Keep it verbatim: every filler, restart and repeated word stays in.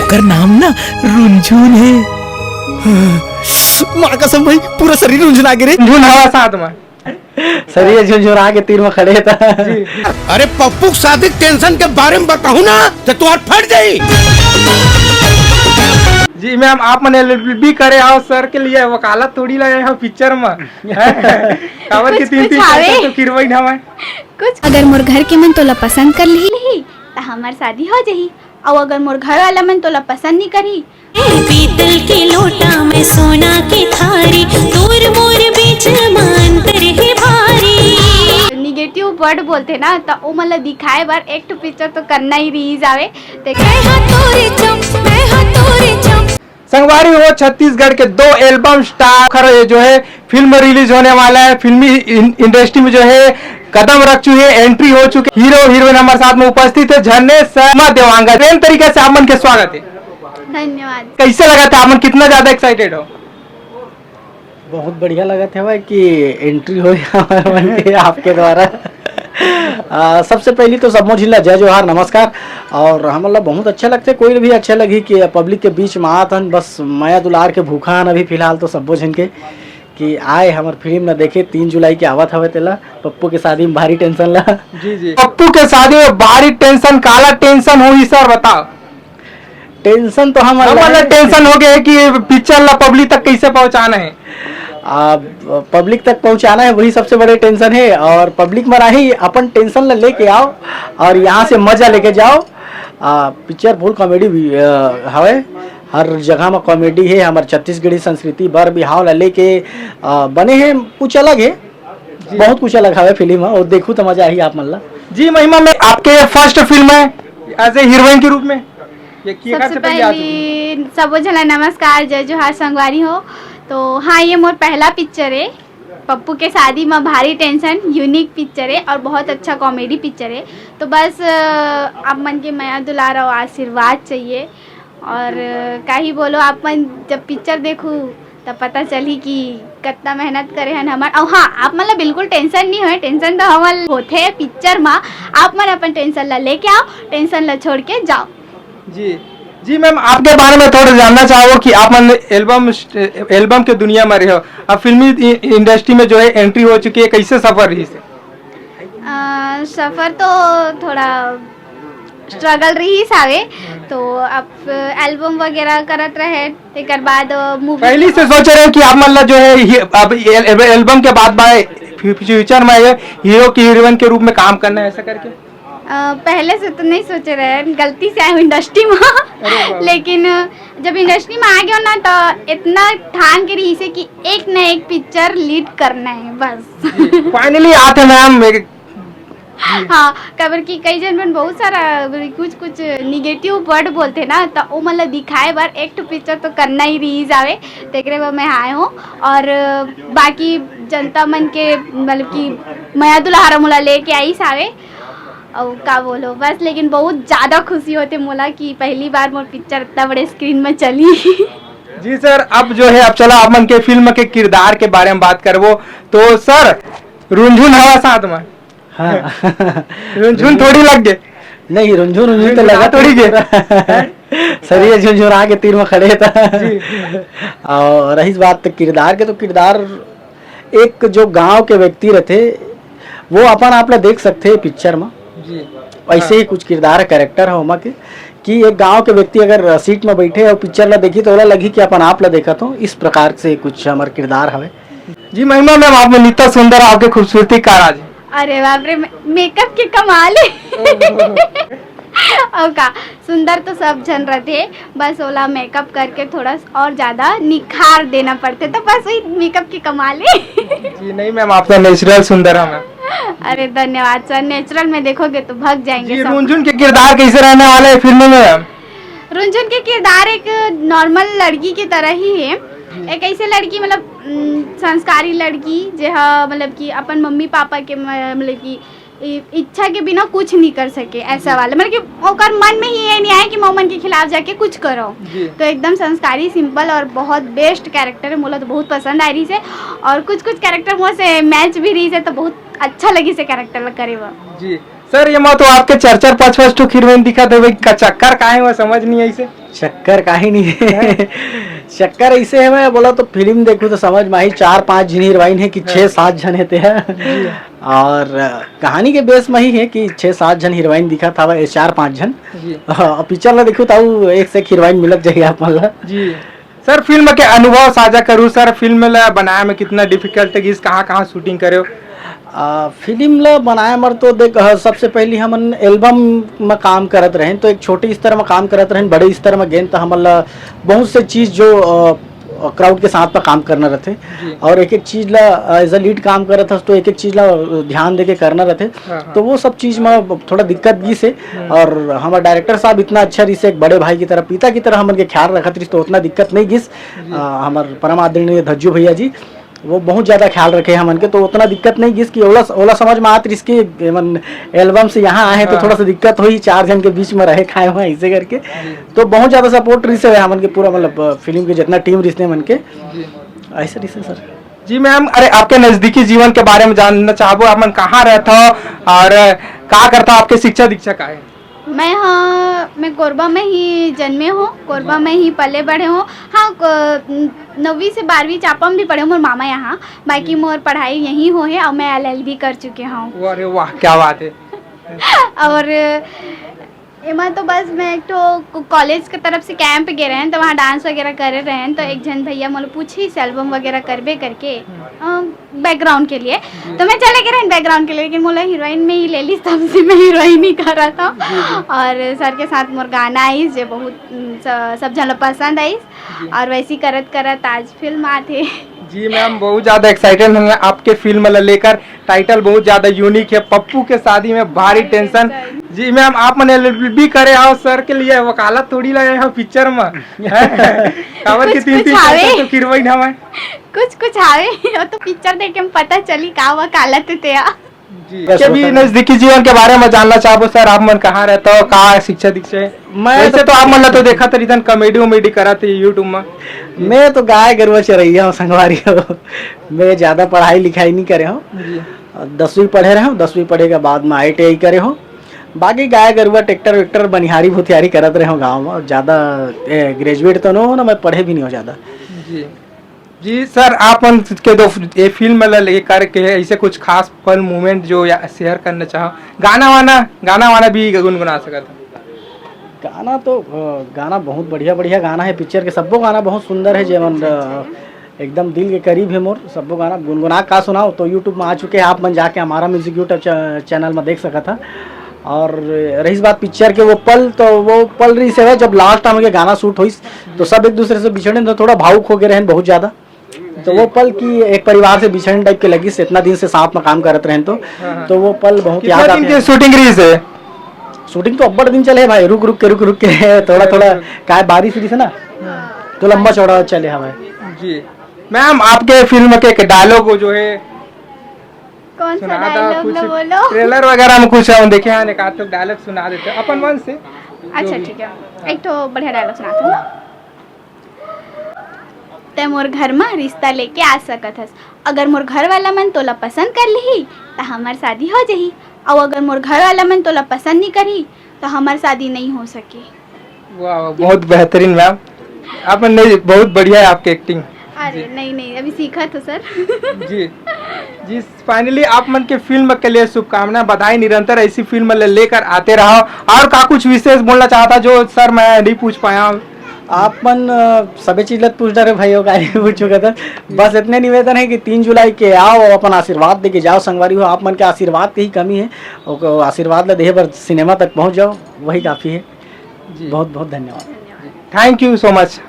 कर नाम ना रुंझुन है। माँ कसम भाई, पूरा शरीर रुंझुन आगे रे। रुंझुन हवा साथ में। शरीर झुनझुना के तीर में खड़े था। जी। अरे पप्पू के शादी के टेंशन के बारे में बताहूँ ना तो तुम्हार फट जाई। जी मैम, आप मन एलएलबी करे हो, सर के लिए वकालत थोड़ी लगे हो पिक्चर में, हैं? काबर की कुछ, तीन कुछ तीन आवे। तो किरवई ना मैं। कुछ अगर मोर घर के मन तोला पसंद कर लिही, त हमर शादी हो जाही, अउ अगर मोर घर वाला मन तोला पसंद नहीं करी। पीतल के लोटा में सोना के थारी, तोर मोर बीच में अंतर है भारी। निगेटिव वर्ड बोलथे ना, त ओ मन ल दिखाए बर एक ठो पिक्चर तो करना ही रही जावे। ते मैं हाँ तोरे चम, मैं हाँ तोरे चम। संगवारी हो, छत्तीसगढ़ के दो एल्बम स्टार खर-, जो है फिल्म रिलीज होने वाला है, फिल्मी इन-, इंडस्ट्री में जो है कदम रख चुके हैं, एंट्री हो चुके हैं। हीरो हीरोइन हमारे साथ में उपस्थित है, झरने शर्मा देवांगन। प्रेम तरीके से आप मन के स्वागत है। धन्यवाद। कैसे लगा था आप मन, कितना ज्यादा एक्साइटेड हो? बहुत बढ़िया लगत हवय कि एंट्री होय हमारे मन के आपके द्वारा। आ, सबसे पहली तो सबो झिन ला जय जोहार, नमस्कार। और हमन ला बहुत अच्छा लगथे, कोई भी अच्छा लगही कि पब्लिक के बीच में आत हन, बस मया दुलार के भूखा हन अभी फिलहाल तो सबो झिन के, कि आए हमर फिल्म ला देखे। तीन जुलाई के आवत हवय तेला, पप्पू के शादी में भारी टेंशन ला। जी, जी। पप्पू के शादी में भारी टेंशन, काला टेंशन होही सर, बताओ। टेंशन तो हमन हमन ला ला है। टेंशन हो गया है कि पिक्चर ला पब्लिक तक कैसे पहुंचाना है। आ, पब्लिक तक पहुंचाना है, वही सबसे बड़े टेंशन है। और पब्लिक मन आही अपन टेंशन ला लेके आओ और यहाँ से मजा लेके जाओ। आ, पिक्चर फुल कॉमेडी भी, आ, हवे। हर जगह में कॉमेडी है। हमारे छत्तीसगढ़ी संस्कृति बर बिहाव ला लेके, आ, बने हैं, कुछ अलग है। जी। बहुत कुछ अलग हवे फिल्म है और देखू तो मजा आही आप मन ला। जी महिमा, मैं आपके फर्स्ट फिल्म है एज ए हीरोइन के रूप में। ये किए का सबसे से पहले आ चुकी? पहली सबो झन ला नमस्कार, जय जोहार संगवारी हो। तो हाँ, ये मोर पहला पिक्चर है। पप्पू के शादी में भारी टेंशन, यूनिक पिक्चर है और बहुत अच्छा कॉमेडी पिक्चर है। तो बस, अ, आप मन के मया दुलार और आशीर्वाद चाहिए। और, अ, का ही बोलो, आप मन जब पिक्चर देखू तब पता चलही कि कितना मेहनत करे हन हमन। और हाँ, आप मन ला बिल्कुल टेंशन नहीं होए, टेंशन तो हमन होथे पिक्चर में। आप मन अपन टेंशन ला लेके आओ, टेंशन ला छोड़ के जाओ। जी, जी मैम, आपके बारे में थोड़ा जानना चाहूँ कि आप मन एल्बम, एल्बम के दुनिया में रहे हो, अब फिल्मी इ-, इंडस्ट्री में जो है एंट्री हो चुकी है, कैसे सफर रही से? अ, सफर तो थोड़ा स्ट्रगल रही सावे, तो अब एल्बम वगैरह करत रहे, तेकर बाद मूवी पहली से सोच रहे हो कि आप मतलब जो है ये, अब ये एल-, एल्बम के बाद बाय फ्यू-, फ्यूचर में ये हीरो की हीरोइन के रूप में काम करना है, ऐसा करके? अ, पहले से तो नहीं सोचे रहे, गलती से आए हूँ इंडस्ट्री में। अरे बाप रे। लेकिन जब इंडस्ट्री में आ गया ना, तो इतना ठान के रही से कि एक ना एक पिक्चर लीड करना है बस। फाइनली आते मैम, मेरे हाँ, काबर कि कई झन मन बहुत सारा कुछ, कुछ निगेटिव वर्ड बोलथे ना, त ओ मन ल दिखाए बर एक ठो पिक्चर तो करना ही रही जावे, तेकरे बर मैं आए हूँ। और बाकी जनता मन के मतलब कि मया दुलार मोला लेके आइस हावे, अउ का बोलो बस, लेकिन बहुत ज़्यादा खुशी होथे मोला कि पहली बार मोर पिक्चर इतना बड़े स्क्रीन में चली। जी सर, अब जो है, अब चलो आप मन के फिल्म के किरदार के बारे में बात करबो। तो सर, रुंझुन हवा साथ में। हाँ। रुंझुन थोड़ी लग गए। नहीं, रुंझुन, रुंझुन तो रुंझुन लगा थोड़ी थोड़ी गए। पूरा। सरिया झुनझुना के तीर में खड़े था। जी। और रही बात तो किरदार के, तो किरदार एक जो गांव के व्यक्ति रहते, वो अपन आप ला देख सकते हैं पिक्चर में। जी। वैसे ही हाँ। कुछ किरदार है, कैरेक्टर है ओमा के, कि एक गांव के व्यक्ति अगर सीट में बैठे और पिक्चर ला देखी, तो ओला लगी कि अपन आप ला देखत हो। इस प्रकार से कुछ हमार किरदार हवे। जी महिमा मैम, आप में इतना सुंदर, आपके खूबसूरती का राज है? अरे बाप रे, मे-, मेकअप के कमाल है। और का, सुंदर तो सब झन रहते, बस ओला मेकअप करके थोड़ा स-, और ज्यादा निखार देना पड़ते, तो बस वही मेकअप के कमाल है। जी नहीं मैम, आप तो नेचुरल सुंदर है मैम। अरे धन्यवाद सर, नेचुरल में देखोगे तो भाग जाएंगे जी, सब। रुंझुन के किरदार कैसे रहने वाला है फिल्म में मैम? रुंझुन के किरदार एक नॉर्मल लड़की की तरह ही है। एक ऐसे लड़की, मतलब, उम, संस्कारी लड़की, जे ह, मतलब कि अपन मम्मी पापा के म-, मतलब कि इ-, इच्छा के बिना कुछ नहीं कर सके, ऐसा वाला, मतलब कि ओकर मन में ही ये नहीं आए कि मैं ओमन के खिलाफ जाके कुछ करो। जी। तो एकदम संस्कारी, सिंपल और बहुत बेस्ट कैरेक्टर है। मोला तो बहुत पसंद आ रही से, और कुछ कुछ कैरेक्टर मोर से मैच भी रही से, तो बहुत अच्छा लगी से कैरेक्टर करे बर। जी। सर, ये मा तो आपके चार चार पाँच पाँच ठो हीरोइन दिखत हे भाई, का चक्कर का हे, वो समझ नहीं आई से। चक्कर का ही नहीं है। चक्कर ऐसे है, मैं बोला तो फिल्म देखूँ तो समझ में आई, चार पाँच झन हीरोइन है कि हाँ। छः सात झन है ते है। जी। और अ, कहानी के बेस में ही है कि छः सात झन हीरोइन दिखत हवय, चार पाँच झन। जी। और पिक्चर ला देखूँ तो अउ एक से एक हीरोइन मिलत जाही आप मन ला। जी। सर, फिल्म के अनुभव साझा करू सर, फिल्म ला बनाए में कितना डिफिकल्ट गिस, कहाँ कहाँ शूटिंग करे हो? आ, फिल्म ला बनाए मर तो देख, अ, सबसे पहली हमन एल्बम में काम करत रहेन, तो एक छोटे स्तर में काम करत रहेन, बड़े स्तर में गेन तो हमन ला बहुत से चीज जो, अ, क्राउड के साथ में काम करना रहते। जी। और एक एक चीज ला, अ, एज अ लीड काम करत हस तो एक एक चीज ला, अ, ध्यान देके करना रहते। हाँ, हाँ। तो वो सब चीज में थोड़ा दिक्कत गिस हे। हम्म। और हमारे डायरेक्टर साहब इतना अच्छा रिहिसे, एक बड़े भाई की तरह, पिता की तरह हमन के ख्याल रखत रिहिस, तो उतना दिक्कत नहीं गिस। जी। अ, हमारे परम आदरणीय धज्जू भैया जी, वो बहुत ज्यादा ख्याल रखे हमन के, तो उतना दिक्कत नहीं गिस कि ओला, ओला समझ में आत रिहिस कि एमन एल्बम से यहाँ आए हैं तो हाँ। थोड़ा सा दिक्कत होही, चार झन के बीच में रहे खाए हुए ऐसे करके। जी। तो बहुत ज्यादा सपोर्ट रिहिसे हमन के पूरा, मतलब, फिल्म के जितना टीम रिहिसे मन के, जी। ऐसे रिहिसे सर। जी मैम, अरे, आपके नजदीकी जीवन के बारे में जानना चाहबो, आप मन कहाँ रहत हो और का करत हो, आपके शिक्षा दीक्षा का है? मैं, हाँ, मैं कोरबा में ही जन्मे हूँ, कोरबा में ही पले बढ़े हूँ। हाँ, क-, नौवीं से बारहवीं चापा में भी पढ़े हूँ मोर मामा यहाँ, बाकी जी। मोर पढ़ाई यहीं हो है और मैं एलएलबी कर चुके हूँ। अरे वाह, क्या बात है। और एमा तो बस मैं एक ठो को-, कॉलेज के तरफ से कैंप गे रहेन, तो वहाँ डांस वगैरह करे रहेन, तो एक झन भैया मोला पूछिस एल्बम वगैरह करबे करके, हम्म। अ, बैकग्राउंड के लिए। जी। तो मैं चले गे रहेन बैकग्राउंड के लिए, लेकिन मोला हीरोइन में ही ले लिस, तब से मैं हीरोइन ही करत हूँ। जी, जी। और सर के साथ मोर गाना आइस, जे बहुत, उम, स-, सब झन ला पसंद आइस। जी। और वैसे ही करत करत आज फिल्म आत हे। जी मैम, बहुत ज्यादा एक्साइटेड हन आपके फिल्म ला लेकर। टाइटल बहुत ज्यादा यूनिक है, पप्पू के शादी में भारी भारी टेंशन। टेंशन। जी मैम, आप मन एलएलबी करे हो, सर के लिए वकालत थोड़ी लगे हो पिक्चर में, हैं? काबर के कुछ, तीन कुछ तीन हावे। चार चार तो हीरोइन हवय। कुछ कुछ हावे, वो तो पिक्चर देख के पता चली का वकालत हे तेहा। जी। बस के भी होता है। नजदीकी जीवन के बारे में जानना चाहबो सर, आप मन कहाँ रहते हो, का शिक्षा दीक्षा है? मैं वैसे तो तो आप मन ला तो देखा था रिहिथन, कॉमेडी वॉमेडी करा थे YouTube में। मैं तो गाय गरुआ चरैया हूँ संगवारी हो। मैं ज्यादा पढ़ाई लिखाई नहीं करे हूँ। जी। दसवीं पढ़े रहे हूँ, दसवीं पढ़े के बाद में आईटीआई करे हूँ। बाकी गाय गरुआ, ट्रैक्टर वैक्टर, बनिहारी भुतिहारी करत रहे हूँ गाँव में। ज्यादा, ए, ग्रेजुएट तो नहीं हो ना, मैं पढ़े भी नहीं हो ज्यादा। जी। जी सर, आप मन के दो ये फिल्म ला लेकर के ऐसे कुछ खास पल मोमेंट जो या शेयर करना चाहो, गाना वाना, गाना वाना भी गुनगुना सकत हो। गाना तो, अ, गाना बहुत बढ़िया बढ़िया गाना है पिक्चर के, सब्बो गाना बहुत सुंदर है, जेमन, अ, एकदम दिल के करीब है मोर। सब्बो गाना गुनगुना का सुनाओ तो YouTube में आ चुके हैं, आप मन जाके हमारा म्यूजिक YouTube चै-, चैनल में देख सकत हा। और रहीस बात पिक्चर के वो पल, तो वो पल रहीस हे जब लास्ट टाइम के गाना शूट होइस, तो सब एक दूसरे से बिछड़े तो थोड़ा भावुक हो गए रहन बहुत ज्यादा। तो वो पल की एक परिवार से बिछड़न टाइप के लगिस, इतना दिन से साथ में काम करत रहन तो, हाँ, हाँ। तो वो पल बहुत कितना याद दिन आते के हैं। शूटिंग रहीस हे? शूटिंग तो अब्बड़ दिन चले हे भाई, रुक रुक के, रुक रुक के, थोड़ा थोड़ा, काय बारिश रहीस हे ना, तो लंबा चौड़ा चले हे भाई। जी मैम, आपके फिल्म के एक डायलॉग जो है, कौन सा सुना दो डायलॉग कुछ, ना बोलो। ट्रेलर वगैरह में कुछ हम देखे हैं, एक आध तो डायलॉग सुना देते हैं अपन मन से। अच्छा, ठीक है, एक तो बढ़िया डायलॉग सुनाती हूँ। तै मोर घर म रिश्ता लेके आ सकत हस। अगर मोर घर वाला मन तोला पसंद कर लिही, त हमर शादी हो जही। अउ अगर मोर घर वाला मन तोला पसंद नहीं करही, त हमर शादी नहीं हो सके। वाह, वाह, बहुत बेहतरीन मैम, आप मन नहीं, बहुत बढ़िया है आपकी एक्टिंग। अरे जी। नहीं, नहीं, अभी सीखत हो सर। जी, जी, फाइनली आप मन के फिल्म के लिए शुभकामना, बधाई, निरंतर ऐसी फिल्म ले-, लेकर आते रहो। और का कुछ विशेष बोलना चाहता जो सर मैं नहीं पूछ पाया? आप मन, अ, सबे चीज ला पूछ डारे भाई, हो का नहीं पूछो का था। बस इतने निवेदन है कि तीन जुलाई के आओ, अपन आशीर्वाद दे के जाओ संगवारी हो। आप मन के आशीर्वाद के ही कमी है, ओको आशीर्वाद ला देहे बर सिनेमा तक पहुंच जाओ, वही काफी है। जी। बहुत बहुत धन्यवाद। Thank you so much।